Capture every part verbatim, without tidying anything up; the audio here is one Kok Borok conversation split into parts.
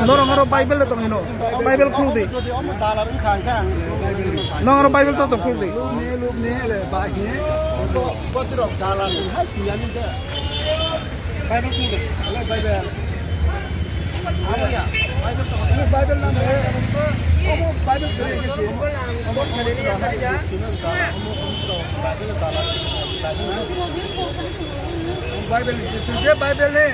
Norok aro Bible le tong hino. Bible khuluk di. Norok aro Bible to tong khuluk di. Lubni, lubni, le, bahini. Bo, bo, tirok dalan, hai, siyani de. Bible khuluk di. Hello, Bible. Hello, ya. Bible to. Hello, Bible nam hai. Omo Bible khuluk di. Omo khuluk di. Bible, je Bible ni,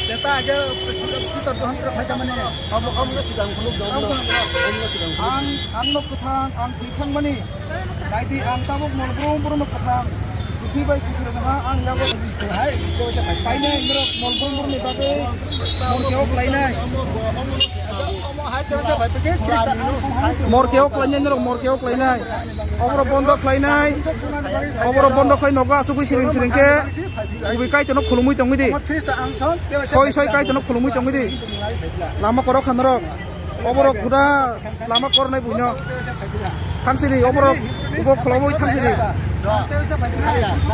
jeta age, Pitor dohon tro khaita mani. Amo, amo no sidang khuluk dong, amo no sidang khuluk. Ang, ang no kwthang, ang thwi thang mani. Kaidi ang tabuk mol brum brum no kwthang. Kuthi bai kuthi rok ha, ang yago. Hai, kainai norok mol brum brum ni bagwi mol khe ok lainai. Mor khe ok lainai norok, mor khe ok lainai. Oborok bondo khlainai. Oborok bondo khlai nogo asugwi siring siring khe. Kubui Kaitorno khulumui tongwi di. Soi soi Kaitorno khulumui tongwi di. Lama korok kha norok. Oborok huda lama kornai buino. Thangsidi oborok ubo khulumui thangsidi.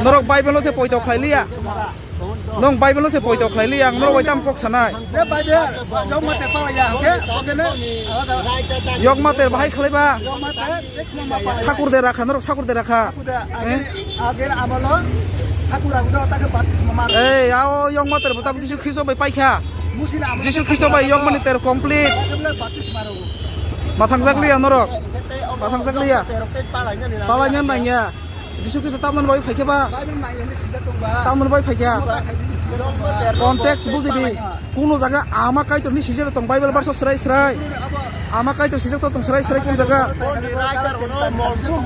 Norok Bible-o se poito khlai liya. Nong Bible-o se poito khlai liya, ang norok bai tam kok sanai. Yok mater bahai khlaiba. Sakur de rakha, norok sakur de rakha. Ei, ao Yok mater bo tabuk Jisu Khristo bai paikha. Jisu Khristo bai Yok mani ter complete. Mathang jak liya norok. Mathang jak liya. Palai nang nang ya. Jisu Khristo tamoni bai phaikha ba? Tamoni bai phaikha? Context buji di. Kuno jaga Ama Kaitorni sijak tong Bible verse srai srai. Ama Kaitor sijak tong srai srai kun jaga.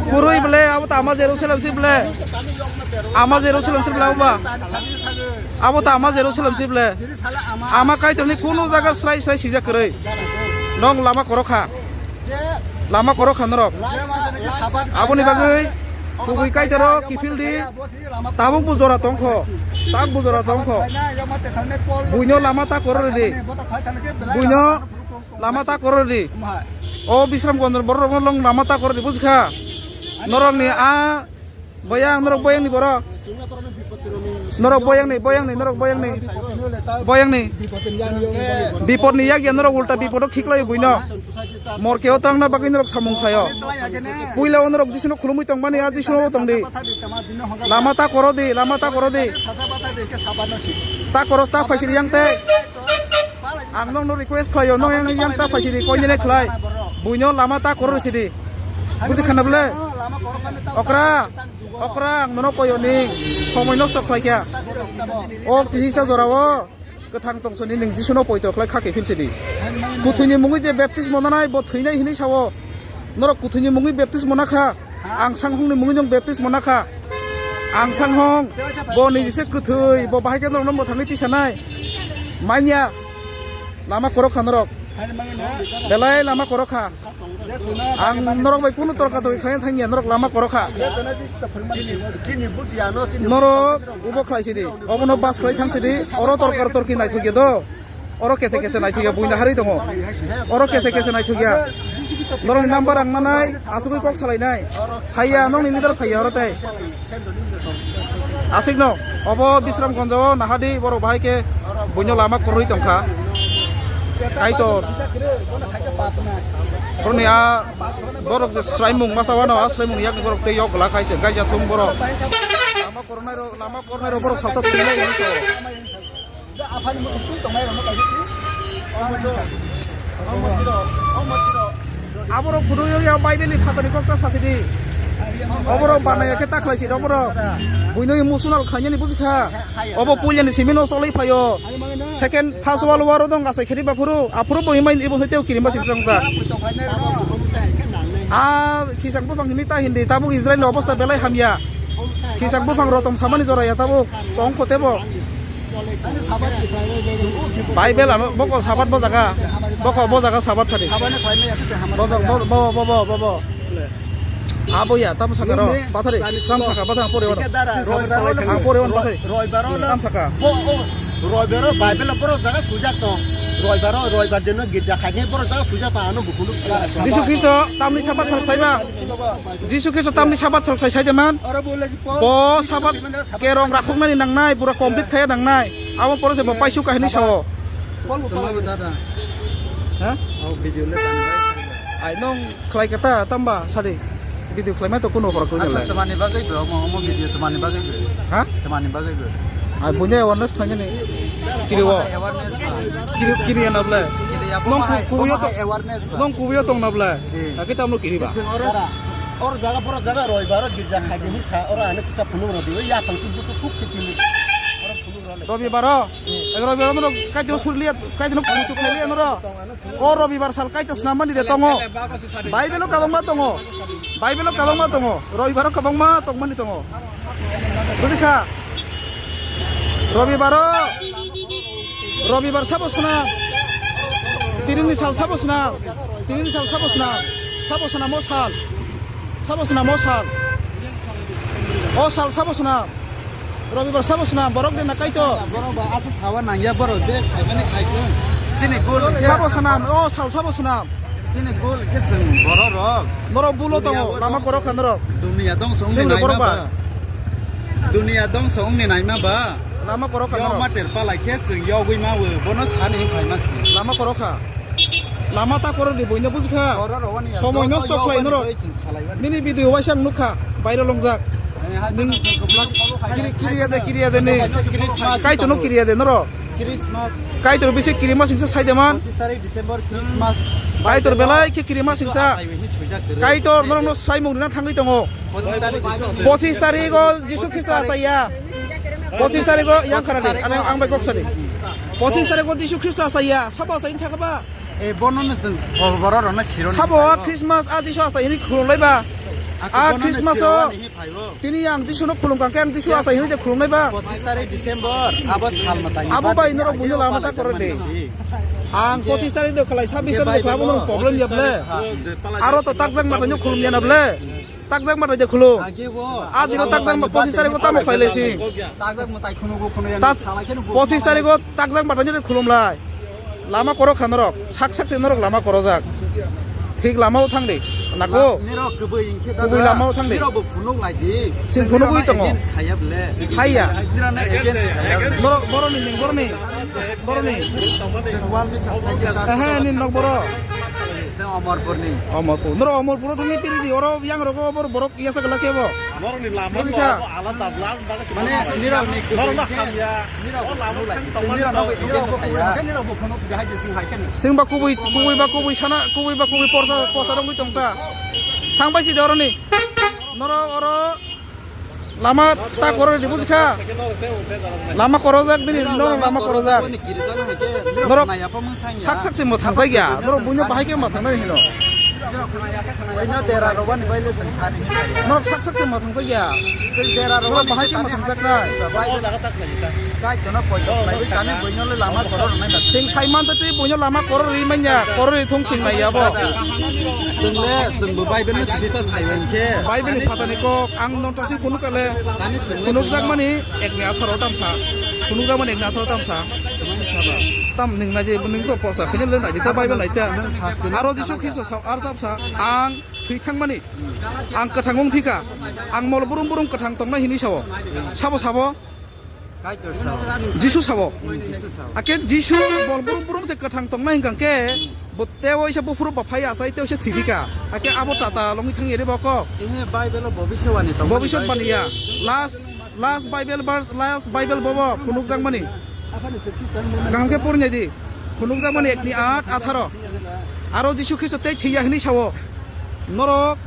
Kwrwi bole, abo ta Ama Jerusalem si bole. Ama Jerusalem si bole abo ba. Abo ta Ama Jerusalem si bole. Ama Kaitorni kuno jaga srai srai sijak kwrwi. Nong lama korok kha. Lama korok kha norok. Aboni bagwi kubui Kaitoro kiphil di. Tabuk bo jora tongkho. Tak bo jora tongkho. Buino lama ta korori di. Buino lama ta korori di. O Bisramganj borok rokno long lama ta korori di, bujikha? Norokni a Boyang, norok boyang ni borok. Norok boyang ni, boyang ni, norok boyang ni. Boyang ni. Bipot ni yak ya norok ulta bipot o khiklai buino. Mor keo tangna bagwi norok samung khlaio. Puila o norok Jisuno khulumui tongmani a Jisuno tongdi. Lama ta koro di, lama ta koro di. Ta koro ta phaisiri yang te. Ang nokno request khlaio, nok yang, yang ta phaisiri koinene khlai. Buino lama ta koro sidi. Buji khana bole? Okra. Okra ang nono koyo ni somoi nosto khlai kya. O kisa jora o kwthang tongso ni ning Jisuno poito khlai kha ke phil sidi. Kuthwini mungwi je baptismo nanai bo thwinai hinwi sao. Norok kuthwini mungwi baptismo nakha. Ang sanghong ni mungwi jong baptismo nakha. Ang sanghong bo ni jise kwthwi bo bahai khe norok no mwthangwi tisanai. Manya lama korok kha norok. Belai lama korok kha. Ang norok bai kunu torka torki khaina thangya, norok lama korok kha. Chini bujiya no, chini norok ubo khlai sidi, obono bas khlai thang sidi, oro torka torki naithokya do. Oro kese kese naithokya, buina harwi tongo. Oro kese kese naithokya. Norokni number ang nanai, asugwi kok salainai. Phaiya, nokni leader phaiya oro tei. Asik no, obo Bisramganj o nahadi borok bahai khe buino lama kwrwi tongkha. Kaitor. Borokni a borok je swraimung masa wano, a swraimung yakni borok tei yok glak hai se gaija thum borok. Lama kornai rok, lama kornai rok borok salsa thwinai hinwi tongo. Aborok kudu yo ya Bible ni phatani kok ta sasi di. Oborok banaya khe ta khlai si oborok. Buino emotional khainani buji kha. Obo puila ni simi no solai phaio. Second first world war dong asai khedi baphuru. Aphuru bo himai ibo hete kirimba sing sangja. A khisang buphang hini ta hindi tabuk Israel ni obostha belai hamya. Khisang buphang rotom samani joraya tabuk tong khotebo. Bible ano boko sabat bo jaga, boko bo jaga sabat sadi. Bo bo bo bo bo bo. Abo ya tam saka ro pathari tam saka pathari ang pore wan. Ang pore wan pathari. Tam saka. Roibaro Bible borok jaga sujak tong. Roibaro roibar dino girja khaini borok jaga sujak tong ano bukulu. Jisu Kristo tamni sabat sal khaiba. Jisu Kristo tamni sabat sal khai saide man. Bo sabat kerong rakhoknani nangnai, pura complete khaya nangnai. Abo pore se bo paisu kahini sao. Ha? Oh, video le tani bai. Ai, nong khlai kata tamba sari. Video khlai mai to kuno borok khlai. Asa le. Tamani bagwi bro, mo, mo video tamani bagwi bro. Ha? Tamani bagwi bro. Ai, bunya awareness khlai ni. Kiri wo. Awareness ba. Kiri, kiri ya na ble. Kiri ya, nong bo ku-, kubuyo to, awareness ba. Nong kubuyo tong na ble. Eh. Aki tamno kiri ba. Oro, oro jaga, oro jaga roi baro girja khai ni sa, oro ani kisa phulung rodi. Ya tang su butu khuk khik ni. Oro phulung rodi. Robi baro. Eh. Robi baro no kai to surliya, kai to no kutu khlai no ro. O Robibar sal kaitor snam mani de tongo. Bible o kabangma tongo. Bible o kabangma tongo. Robibar o kabangma tongmani tongo. Bujikha? Robibar o, Robibar sabo snam. Tinini sal sabo snam. Tinini sal sabo snam. Sabo snam o sal. Sabo snam o sal. O sal sabo snam. Robibar sabo swnam, borok de na kaitor. Borok ba aswk sawa nangya borok je khaimani khaikhe. Chini gol khe. Sabo swnam, o sal sabo swnam. Chini gol khe chwng borok rok. Norok bulo tongo, lama korok kha norok. Dunia dongso wngni naima ba. Dunia dongso wngni naima ba. Lama korok kha norok. Yo mater palai khe chwng yogwi ma bo, bono sani khaima si. Lama korok kha. Lama ta korok ni buino bujikha. Somoi nosto khlai norok. Nini video waisa ang nukha, bairo longjak. Ning kiri, kiri ya de, kiri ya de ni. Christmas. Kaitor no kiri ya de noro. Christmas. Kaitor bisi kiri ma singsa sai de man. Pochis tarik December Christmas. Kaitor belai khe kiri ma singsa. Kaitor norok no sai mung rina thangwi tongo. Pochis tarik. Pochis tarik o Jisu Khristo achaiya. Pochis tarik o yang kharani, ang bai kok sani. Pochis tarik o Jisu Khristo achaiya. Sabo achai sakha ba. E bono no chwng borok rok no siro. Sabo a Christmas a Jisu achai hini khulum lai ba. A Christmas o tini ang Jisu no khulum kang khe ang Jisu achai hini khulum lai ba. Pochis tarik December abo sal mwtai. Abo bai norok buino lama ta koro de. Ang pochis tarik de khlai sabis tarik de khlai abo norok problem ya ble. Aro to takjak ma khulum ya na ble. Takjak ma de khulum. Agi bo. A dino takjak ma pochis tarik o tamo khlai lai si. Takjak mwtai khunu bo khunu yang salai kheno bo. Pochis tarik o takjak ma de khulum lai. Lama korok kha norok, sak sak se norok lama korojak. Thik lama o thang de. Nago. Nirok kubui inkhe da. Kubui lama o thang de. Nirok bo phunuk lai di. Sing phunuk ui tongo. Against khaya ble. Haiya. Nirok na against khaya ble. Norok boroni ning boroni. Boroni. Wal mi sa sai ke sa. Ehe, ni nok boro. Sing Omorpur ni. Omorpur. Norok Omorpur o thangni piri di. Oro yang rogo bor borok iya sa gala kebo. Norok ni lama so alada bla. Mane nirok ni kubui khe. Sing ba kubui, kubui ba kubui sana, kubui ba kubui porsa, porsa rongwi tongta. Thang bai si de oroni. Norok oro lama ta korok di bujikha. Lama korojak bini no lama korojak. Norok sak sak se mo thangjakya. Norok buino bahai khe ma thangnai hino. Buino dera robani bai le chwng sani. Norok sak sak se ma thangjakya. Chwng dera robani bahai khe ma thangjaknai. Kai tono poi khlai bai tani buino le lama korok nai ba. Sing sai man twi buino lama korok ri manya, korok ri thung sing nai yabo. Chwng le chwng bo Bible no sibisa sai bai khe. Bible ni phatani kok ang nota si phunuk kale. Phunuk jak mani ek ni atharo tamsa. Phunuk jak mani ek ni atharo tamsa. Tam ning nai je ning to porsa khini le nai ta Bible nai ta. Aro Jisu Khristo sa ar tamsa ang thwi thangmani. Ang kwthang wng thika. Ang mol burum burum kwthang tongnai hini sao. Sabo sabo. Kaitor sao. Jisu sabo. Jisu sao. Ake Jisu mol burum burum se kwthang tongnai hingkang ke. Bo tei waisa buphuru ba phai asai tei waisa thwiphi ka. Ake abo tata longwi thang yeri boko. Ehe Bible o bobiswani tong. Bobiswani ya. Last, last Bible verse, last Bible bobo phunukjakmani. Kaham khe pornai di. Phunukjakmani ekni aat atharo. Aro Jisu Khristo tei thwiya hinwi sao. Norok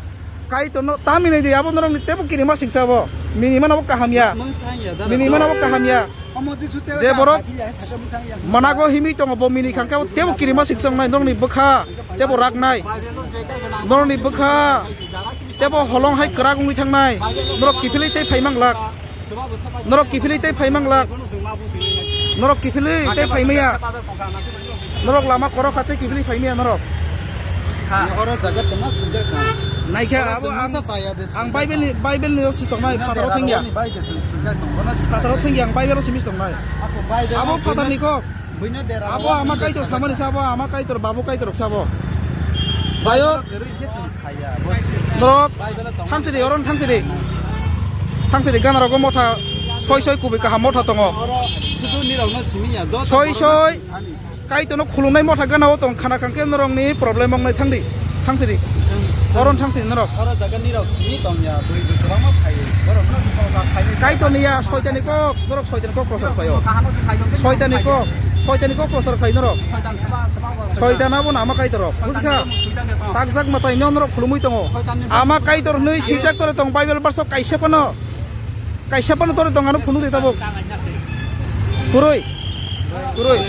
Kaitorno tamini di abo norokni tebo kirima singsa abo. Mini manabo kaham ya. Mini manabo kaham ya. Je borok manago himwi tongo, bo mini khangkhe tebo kirima singsa wngnai, norokni bwkha tebo raknai, norokni bwkha tebo holong hai kwrak wngwi thangnai, norok kiphilwi tei phai manglak, norok kiphilwi tei phai manglak, norok kiphilwi tei phai maya, norok lama korok kha tei kiphilwi phai maya norok. Oro jaga tongma sujak tong. Naikha abo ang, ang Bible ni, Bible ni o si tongnai, phataro thengya. Phataro thengya, ang Bible o simi tongnai. Abo phatar ni kok. Abo ama Kaitor samani sabo, ama Kaitor, babu Kaitor sabo. Jayo. Norok thangsiri, oron thangsiri. Thangsiri gana rogo motha soi soi kubui kaham motha tongo. Soi soi. Kaitorno khulumnai motha gana o tong khana khangkhe norokni problem wngnai thangdi. Thangsidi. Oron thangsidi norok. Oro jaga nirok simi tongya, bui bui kwbangma phai. Borok no Kaitorni ya soitani kok, norok soitani kok prosar khlaio. Soitani kok, soitani kok prosar khlai norok. Soitan abo nama Kaitorok. Bujikha? Takjak mwtai no norok khulumui tongo. Ama Kaitor hwnwi sijak tore tong Bible verse kaisa phano. Kaisa phano tore tong ano phunuk de tabuk. Kwrwi. Kwrwi.